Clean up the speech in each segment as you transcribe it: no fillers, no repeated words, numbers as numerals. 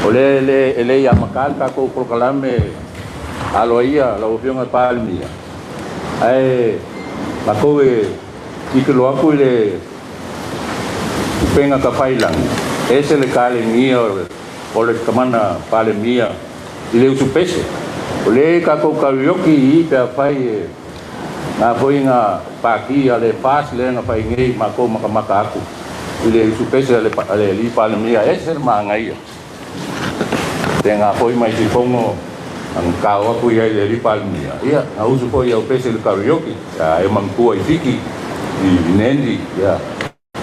O lea e le e le i amata le tatou polokalame aloaia lau Afioga i le Palemia, ae matou e tilotilo atu i le upega tafailagi, e ese le talenia o le Tamana Palemia i le usupese. O lea e tatou karaoke i i pe afai e na foi na pati a le FAST lea na fai nei matou matamata atu i le usupese a le alii Palemia, e ese le manaia. Pe na foi mai Sifogo na tao atu ia i le alii Palemia, ia na usu foi au pese i le karaoke, a e manatua i Fiti i Nandi, ia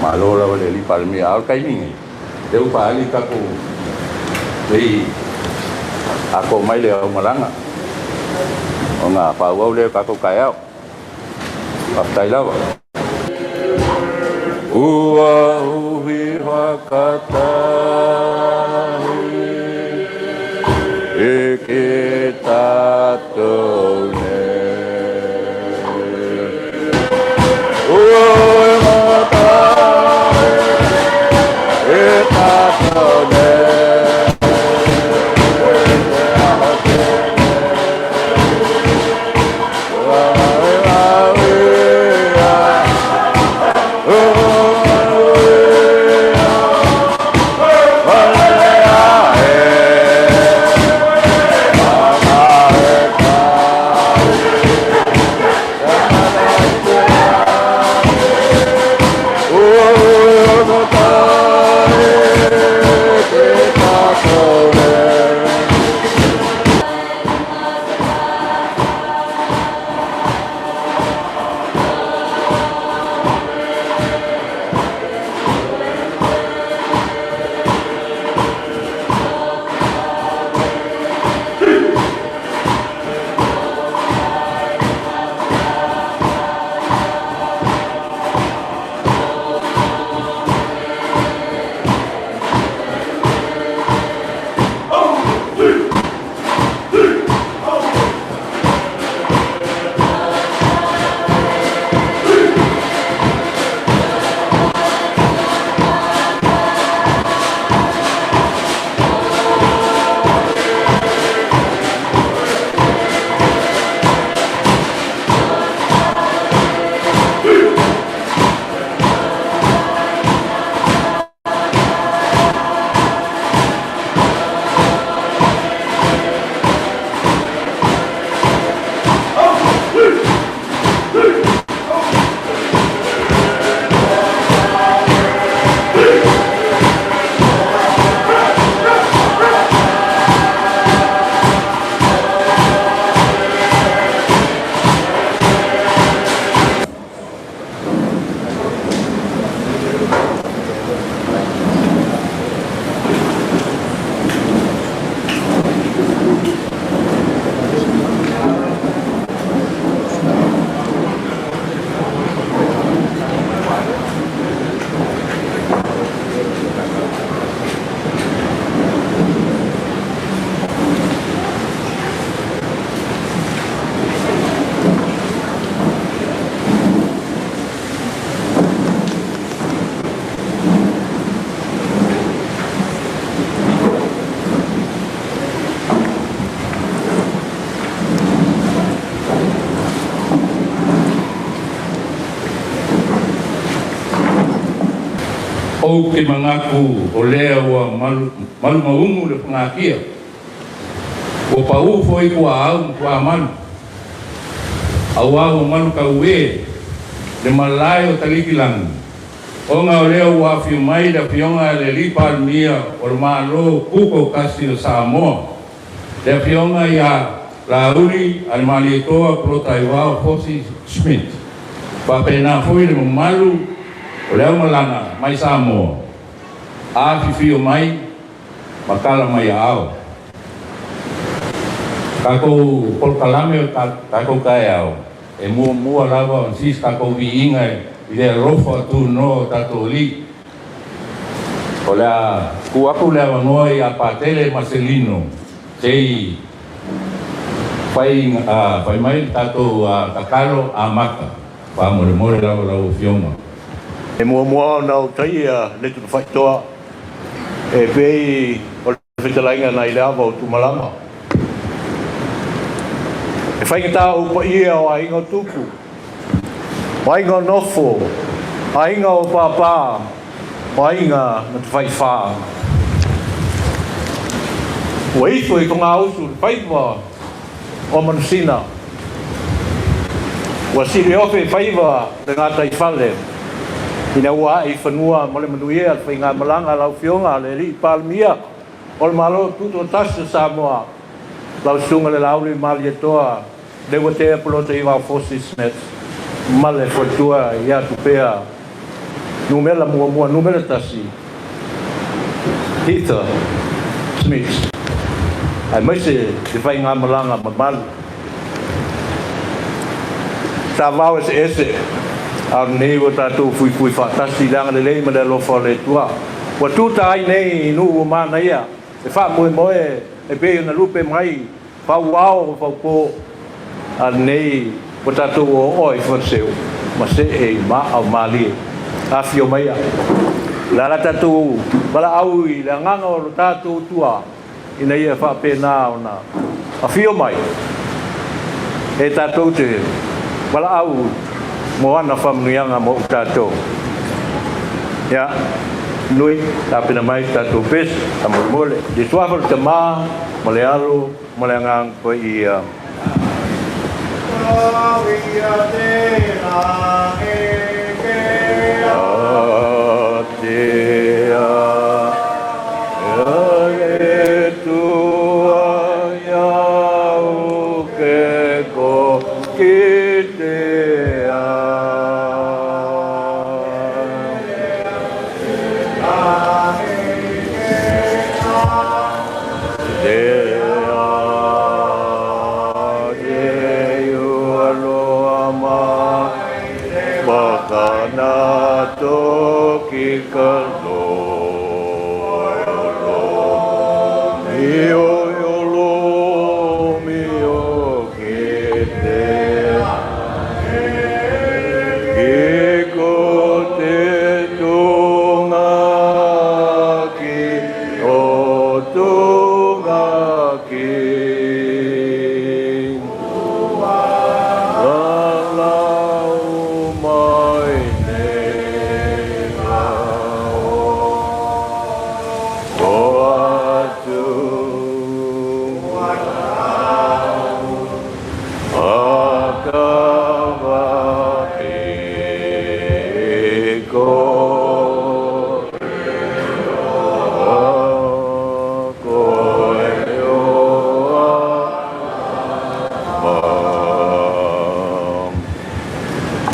malo lava le alii Palemia. A o le taimi nei, lea ua faaali tatou nei atoa mai le aumalaga ona faaauau lea o tatou taeao. Faafetai lava. Ua uhi whakatahi i ki tatou nei. Ua uhi whakatahi i tatou nei. Ou te manatu o lea ua malumaumu le fagatia, ua pau foi tuaau ma tuamalu. Aua ua malu tauē le malae o Talikilangi, ona o lea ua afio mai le Afioga a le Alii Palemia o le Malo Tutoatasi o Samoa, le Afioga ia Laauli Alimalietoa Polataivao Fosi Schmidt, faapena foi le mamalu o le aumalaga mai Samoa, afifio mai ma tala mai aao. Tatou polokalame o tatou taeao, e muamua lava ona sisi tatou viiga i le alofa tunoa o tatou alii. O le a tuu atu le avanoa ia Patele Maselino se i fai fai mai le tatou tatalo amata. Faamolemole lava lau Afioga. E muamua ona ou taia le Tutufaitoa e pei o le. Fetalaiga nai le ava o Tumalama. E faigata ou paia o aiga o Tupu, o aiga o Nofo, aiga o Papa, o aiga na Tafaifa. Ua ifo i Fogausu le faiva o Manusina. Ua siliofe faiva le gataifale ina ua ae i fanua ma le manuia le faigamalaga a lau Afioga le Alii Palemia o le Malo Tutoatasi o Samoa, lau Susuga le Laauli Malietoa Leuatea Polataivao Fosi Smith ma le faletua ia Tupea numera muamua numera tasi Heather Smith, aemaise le faigamalaga mamalu. Sa vao eseese, a o lenei ua tatou fuifui faatasi i le agalelei ma le alofa o le Atua. Ua tuta ai nei i nuu ua manaia e faamoemoe e pei ona lupe mai fau ao fau po, a lenei ua tatou oooo i Faleseu ma see i maa o malie. Afio maia le ala tatou valaau i le agaga o lo tatou Atua ina ia faapena ona afio mai e tatou te valaau mo ana faamanuiaga mo tatou. Ia, nui, tapena mai tatou pese, faamolemole. Le suafa o le Tama ma le Alo ma le Agaga Paia.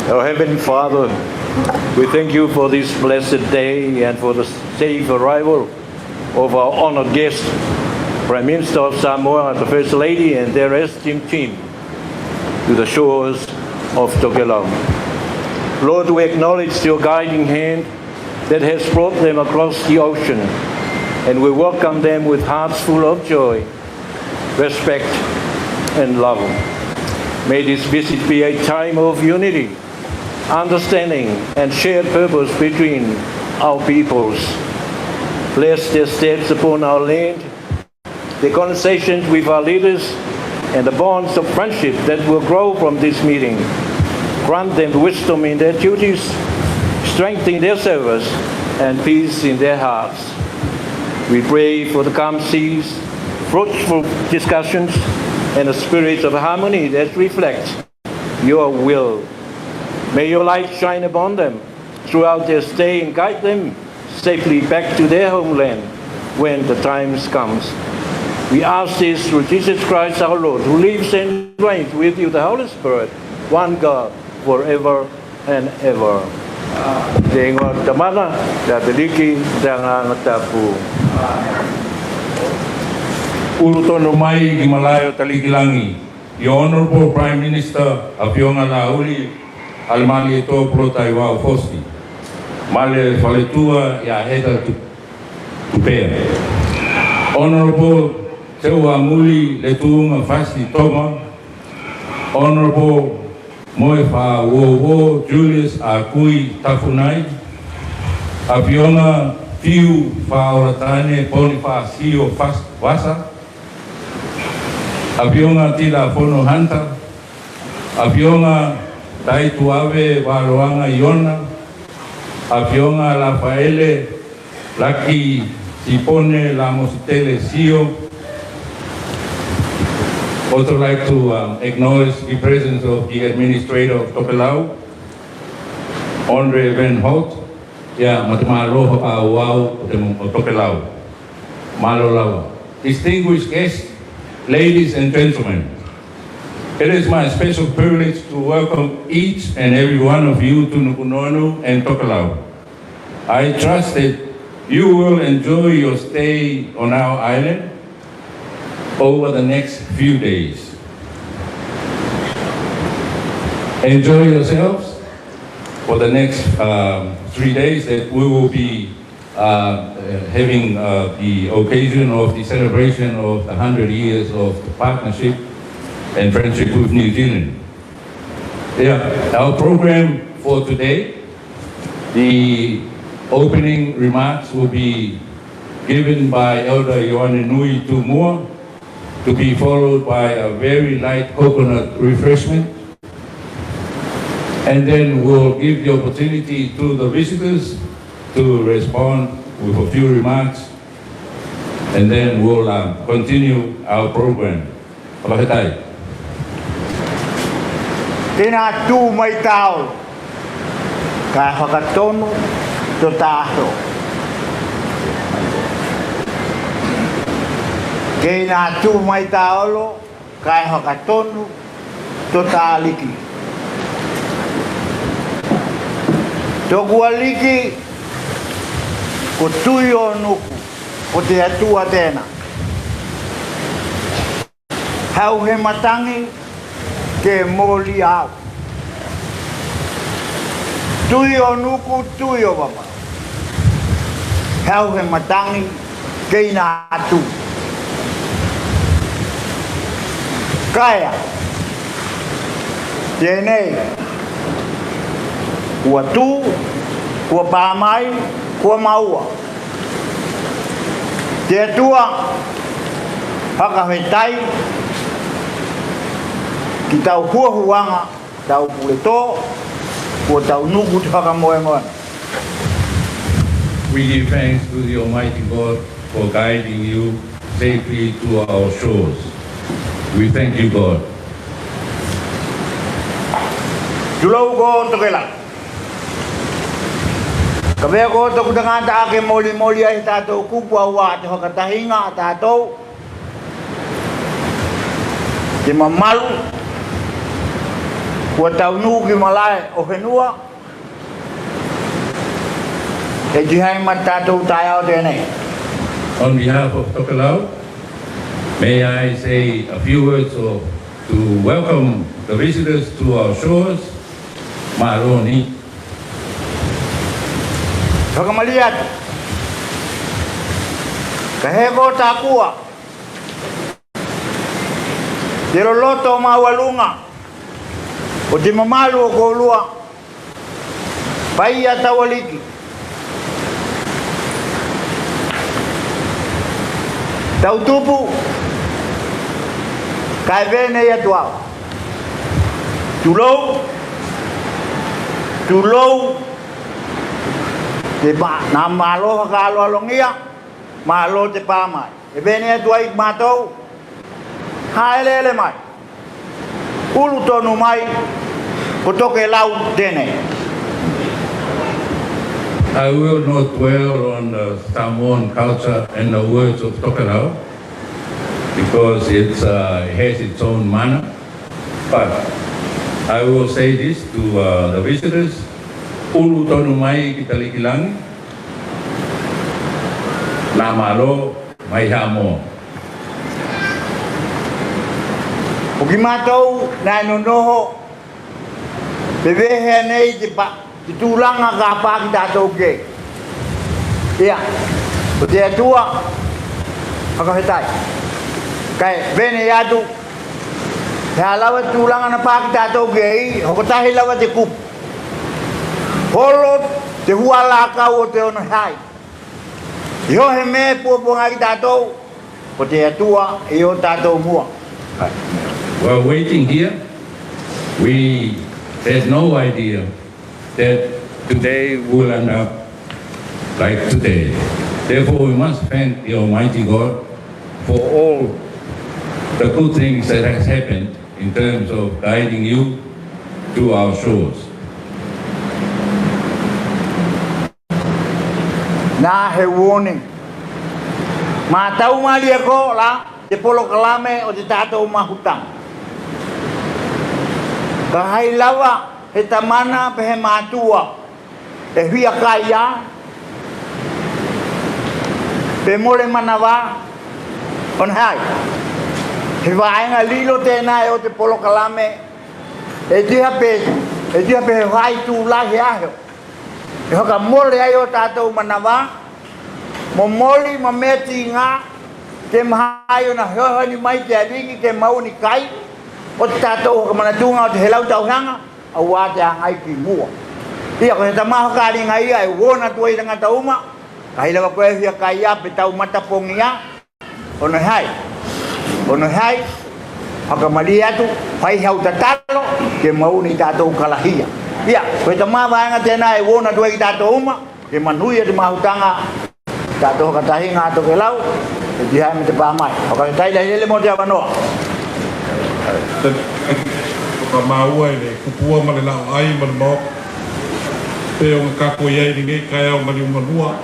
Our Heavenly Father, we thank you for this blessed day and for the safe arrival of our honored guest, Prime Minister of Samoa, the First Lady, and their esteemed team to the shores of Tokelau. Lord, we acknowledge your guiding hand that has brought them across the ocean, and we welcome them with hearts full of joy, respect, and love. May this visit be a time of unity, understanding, and shared purpose between our peoples. Bless their steps upon our land, the conversations with our leaders, and the bonds of friendship that will grow from this meeting. Grant them wisdom in their duties, strength in their service, and peace in their hearts. We pray for the calm seas, fruitful discussions, and a spirit of harmony that reflects your will. May your light shine upon them throughout their stay and guide them safely back to their homeland when the time comes. We ask this through Jesus Christ our Lord, who lives and reigns with you, the Holy Spirit, one God, forever and ever. Te ingoa o Tamana, te Ataliki, te Agaga Tapu. Ulu tonu mai ki malae o Talikilangi, i Honorable Prime Minister Afioga Laauli a le Malietoa Polataivao Fosi, ma le faletua ia Heather Tupea. Honorable Seuamuli Letuuga Fasi Toma, Honorable Moefauouo Julius Akui Tafunai, Afioga Fiu Faaolatane Ponifasio Vasa, Afioga Tilafono Hunter, Afioga Taituave Valoaga Iona, Afioga Lafaele Laki Sipone Lamositele Sio. Also like to acknowledge the presence of the Administrator of Tokelau, Andre Van Holt, ia ma te Malo Whakaauau o te o Tokelau. Malo lava. Distinguished guests, ladies and gentlemen, it is my special privilege to welcome each and every one of you to Nukunonu and Tokelau. I trust that you will enjoy your stay on our island over the next few days. Enjoy yourselves for the next 3 days that we will be having the occasion of the celebration of the 100 years of the partnership and friendship with New Zealand. Yeah, our program for today, the opening remarks will be given by Elder Ioane Nui Tumua, to be followed by a very light coconut refreshment. And then we'll give the opportunity to the visitors to respond with a few remarks. And then we'll continue our program. Faafetai. Tēnā tū mai tāolo, ka whakatonu to tāho. Tēnā tū mai tāolo, ka whakatonu to tāliki. Tōku aliki, ko tui o nuku, ko te atua tēnā. Hau he matangi, te mōli au. Tui o nuku, tui o vava. Hau he matangi, keina atu. Kaea, tēnei, kua tū, kua pā mai, kua maua. Te Atua, whakawhetai ki tau huahuanga, tau pure tō, kua tau nuku te whakamoemoe. We give thanks to the Almighty God for guiding you safely to our shores. We thank you, God. Tulou ko Tokelau. Ka mea ko toku tangata ake molimoli ai tātou kupu auā te whakatahinga a tātou, te mamalu, kua taunū ki malae o whenua, e tihai ma tātou taiao tēnei. On behalf of Tokelau, may I say a few words to welcome the visitors to our shores. Malo ni. Whakamalie atu. Ka he ko tākua. Te roroto o maualunga. O te mamalu o kōrua. Paia taualiki. Tautupu. Ka e venei atu au. Tulou. Tulou. Te pa, nā malo whakaaloalongia, malo te pā mai. E venei atu ai mātou, haeleele mai. Ulu tonu mai, ko Tokelau tēnei. I will not dwell on the Samoan culture and the words of Tokelau because it has its own manner. But I will say this to the visitors, Ulu tonu mai ki Talikilangi, nā malo mai Hamoa. O ki mātou nā nonoho, pe wehea nei te, pa, te tūlanga ka pā ki tātou ke. Ia, o te atua, whakawhetai. Kai vene atu, he alawa tūlanga na pā ki tātou ke i, hokotahi lawa te kupu. Holo te huala kau o te ono hai. I ho he mea e puapuaga ai ki tātou, ko te Atua i ō tātou mua. While waiting here, we had no idea that today will end up like today. Therefore, we must thank the Almighty God for all the good things that has happened in terms of guiding you to our shores. Nā he warning. Mātau malie ko la te polokalame o te tātou mahutanga. Ka hai lawa he tamana pe he mātua e whia kai a, pe mole manawa, ona hai. He vaenga lilo tēnā e o te polokalame e tiha pe, e tiha pe he whai tū lai he aheo. E whakamole ai ō tātou manawa, momoli ma mea tīngā, ke maha ai ona hoihoni mai te ariki ke mau ni kai, o te tātou whakamanatūnga o te helau tauhanga, auā te hangai ki mua. Ia, ko te tama whakaaringa ia e wōna tua i tangata uma, ka hila koe whia kai a pe tau matapongi a, Ono hai, ono hai, whakamarie atu, whai hau tatalo, ke mau ni tātou kalahia. Ia, koe ta mā vaenga tēnā e wōna atu ai ki tātou uma, ke manuia te mahutanga, tātou whakatahi ngā tokelau, e tihai me te pā mai. Whakawhetai lahi lele mō te awanoa. Whakamāua i le kupua ma le la'o ai ma le maota pe o nga kako i ai lenei kaeao maliumanua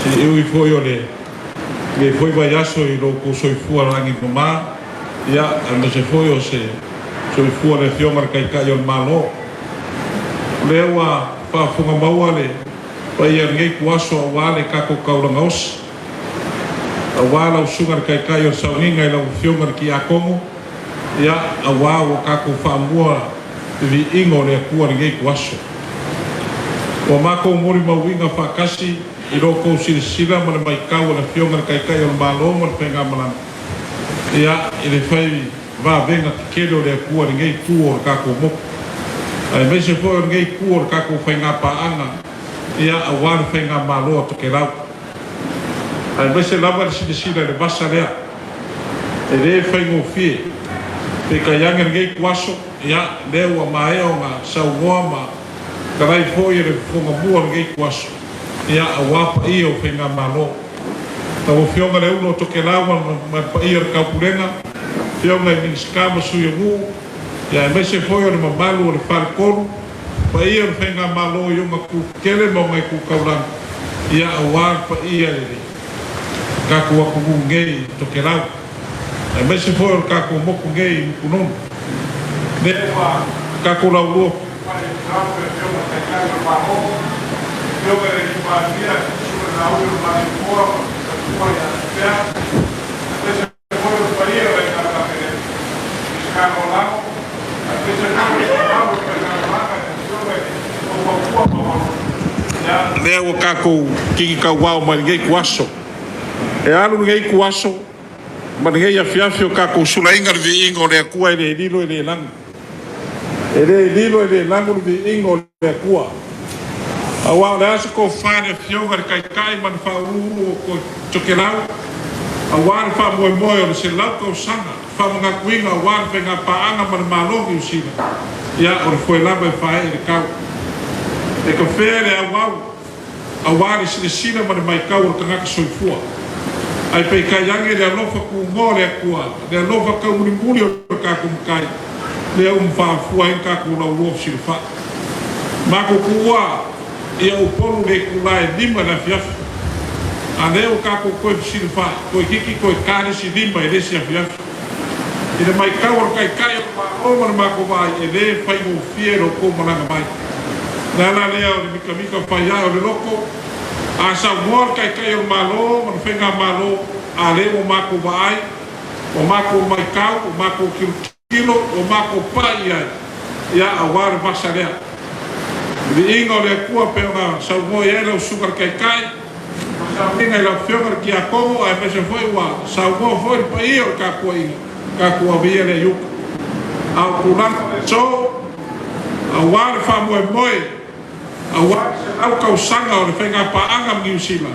se iui foi o le lenei foi vaiaso i lo kou soifua lagi mamā ia aemaise foi o se soifua le Afioga le Taitai o le Malo. O lea ua faafofoga maua le paia i lenei ituaso auā le tatou taulaga osi, auā lau Susuga le Taitai o le Sauniga i lau Afioga le Tiakono, ia auā ua tatou faamua le viiga o le Atua i lenei ituaso. Ua matou molimauina faatasi i lo outou silasila ma le maitau a le Afioga i le Taitai o le Malo ma le Faigamalaga, ia, i le fai vavega tetele o le Atua i lenei itu o le tatou motu, aemaise foi o lenei itu o le tatou faigapaaga, ia, auā le Faigamalo a Tokelau. Aemaise lava le silasila i le vasa lea, e lē faigofie. Peitai ane lenei ituaso, ia, lea ua maea ona saunoa ma talai foi e le fofoga mua o lenei ituaso, ia, auā paia o Faigamalo. Lau Afioga le Ulo o Tokelau ma le paia o le Taupulega, Afioga i Minisita ma Sui o Nuu, ia, aemaise foi o le mamalu o le Faletolu, paia o le Faigamalo i ona tu tetele ma ona itu taulaga, ia, auā le paia i le tatou atunuu nei i Tokelau, aemaise foi o le tatou motu nei i Mutunonu. Lea ua tatou laulua fai i lau le Afioga i le Taitai o le Malo, Afioga i le Alii Palemia, Susuga i le Lauli o le Malietoa ma le Faletua ia Tupea, aemaise foi o le paia o le Aiga Kapeneta, Minisita Lagolago, aemaise foi o le mamalu o le Faigamalaga i le Afioga i le Faufautua Maualuga. Ia, lea ua tatou kikitauao mai lenei ituaso. E alu lenei ituaso ma lenei afiafi o tatou sulaina le viiga o le Atua e le lilo e le lagu. E le lilo e le lagu le viiga o le Atua. Auā o le a se tofa i le Afioga i le Taitai ma le Faauluulu o Tokelau, auā le faamoemoe o le 100 tausaga faamanatuina auā le faigapaaga ma le Malo o Niu Sila, ia o le foe lava e faaee i le tau. E tafea le auau auā le silasila ma le maitau o le tagata soifua. Ae peitai ane le alofa tunoa o le Atua, le alofa taumulimuli o le tatou Matai, lea ua mafaafua ai le tatou laulua fesilafai. Matou tuua ia Upolu i le itula e 5 i le afiafi, a lea ua tatou toe fesilafai, toeitiiti toe ta le isi 5 i le isi afiafi. I le maitau o le Taitai o le Malo ma le matou vaai, e lē faigofie lo outou malaga mai. O le ala lea o le mitamita fai ae o le loto, a saunoa le Taitai o le Malo ma le Faigamalo, a lea ua matou vaai, ua matou maitau, ua matou tilotilo, ua matou pai i ai, ia, auā le vasa lea. I le viiga o le Atua pei ona saunoa i ai lau Susuga i le Taitai, ma sauniga i lau Afioga i le Tiakono, aemaise foi ua saunoa foi le paia o le tapuaiga, tatou ave ia lea i uta. A o tulaga o le aso, auā le faamoemoe, auā le 100 tausaga o le faigapaaga ma Niu Sila,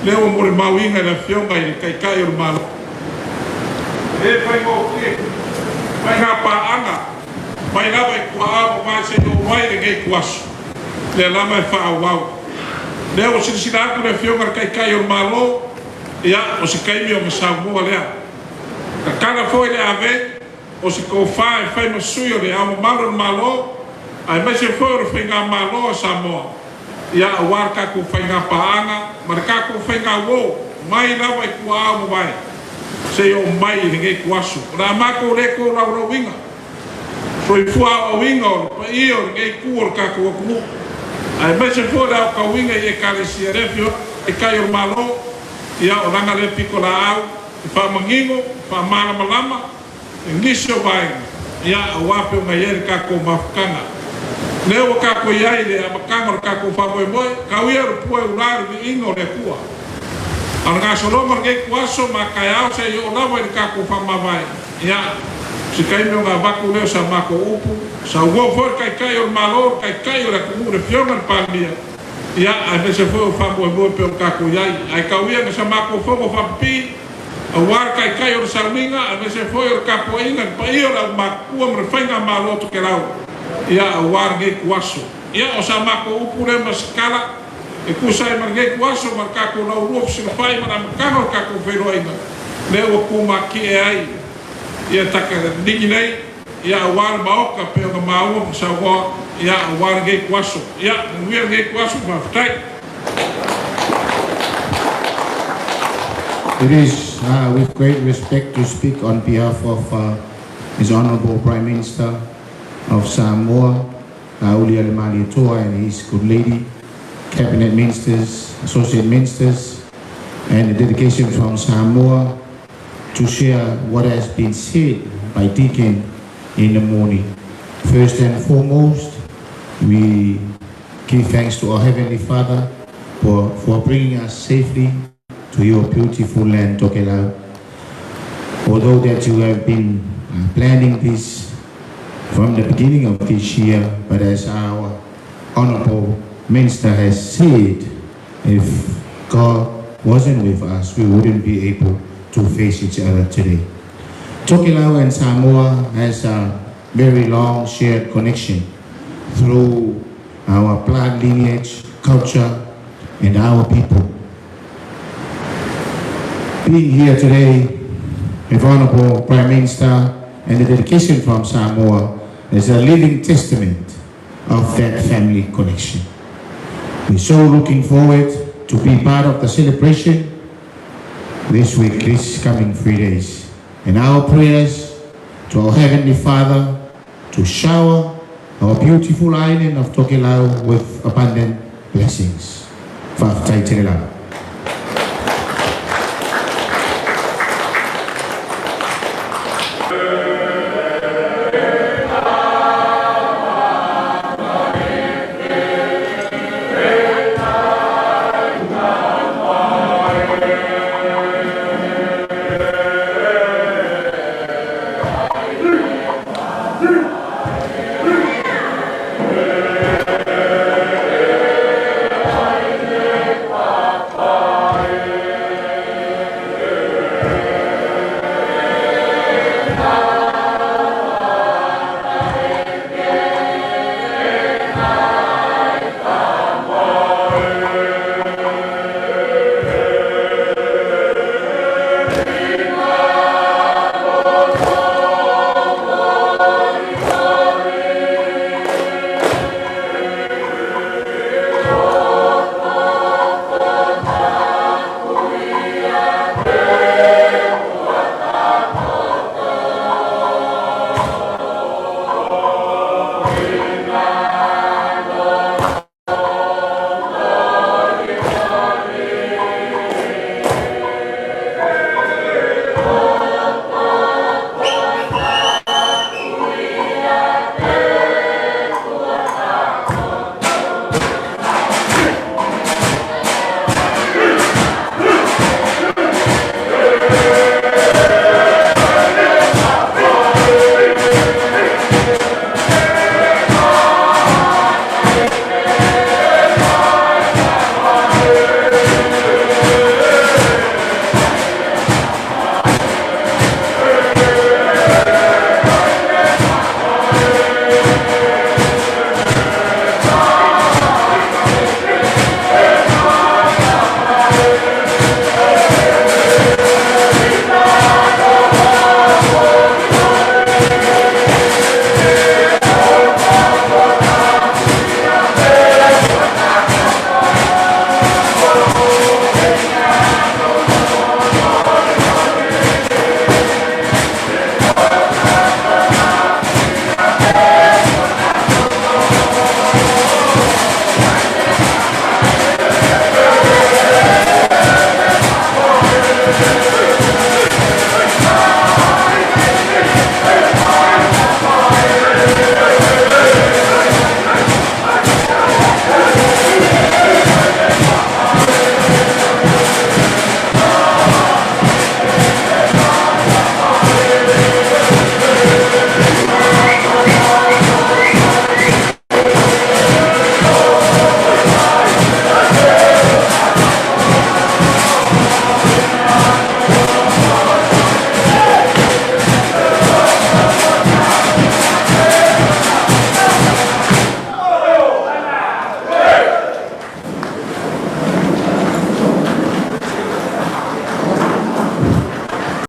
Lea ua molimauina e le Afioga i le Taitai o le Malo, e le faigofie faiga paaga mai lava i tuaa mamae seia oo mai i lenei ituaso, lea lava e faaauau. Lea ua silasila atu le Afioga i le Taitai o le Malo, ia o se taimi ona saunoa lea. Tatala foi le avei o se tofa e fai ma sui o Le Ao Mamalu o le Malo aemaise foi o le Faigamalo a Samoa, ia aua le tatou faiga paaga ma le tatou faigauo mai lava i tuaa ua mavae seia oo mai i lenei ituaso. O le a matou le tolaulauina soifua aoaoina o le paia o lenei itu o le tatou atunuu aemaise foi le aotauina i Ekalesia le Afioga i le Taitai o le Malo, ia o lana lea pitolaau e faamanino, e faamalamalama i nisi o vaega, ia, aua pei ona i ai le tatou mafutaga. Lea ua tatou i ai i le amataga o le tatou faamoemoe, tau ia le pua e ulā i le viiga o le Atua. A o le gasologa o lenei ituaso ma taeao seia oo lava i le tatou faamavae, ia, o se taimi ona avatu lea o sa matou upu, saunoa foi le Taitai o le Malo, le Taitai o le atunuu, le Afioga i le Palemia, ia, aemaise foi o faamoemoe pei ona tatou i ai. Ae tau ia ina sa matou fono faapipii, aua le Taitai o le sauniga, aemaise foi o le tapuaiga i le paia o le aumatutua ma le faigamalo o Tokelau, ia, aua lenei ituaso. Ia, o sa matou upu lea ma se tala e tusa ai ma lenei ituaso ma le tatou laulua fesilafai ma le amataga o le tatou feiloaiga, lea ua tumatie ai ia Takaleligi nei, ia, aua le Maota pei ona maua ma saunoa, ia, aua lenei ituaso. Ia, manuia lenei ituaso, faafetai. It is with great respect to speak on behalf of His Honorable Prime Minister of Samoa, Laaulialemalietoa, and his good lady, cabinet ministers, associate ministers, and the delegation from Samoa to share what has been said by Deacon in the morning. First and foremost, we give thanks to our Heavenly Father for bringing us safely to your beautiful land, Tokelau. Although that you have been planning this from the beginning of this year, but as our Honorable Minister has said, if God wasn't with us, we wouldn't be able to face each other today. Tokelau and Samoa has a very long shared connection through our blood lineage, culture, and our people. Being here today with Honorable Prime Minister and the delegation from Samoa is a living testament of that family connection. We're so looking forward to be part of the celebration this week, this coming 3 days. And our prayers to our Heavenly Father to shower our beautiful island of Tokelau with abundant blessings. Fa'afetai tele lava.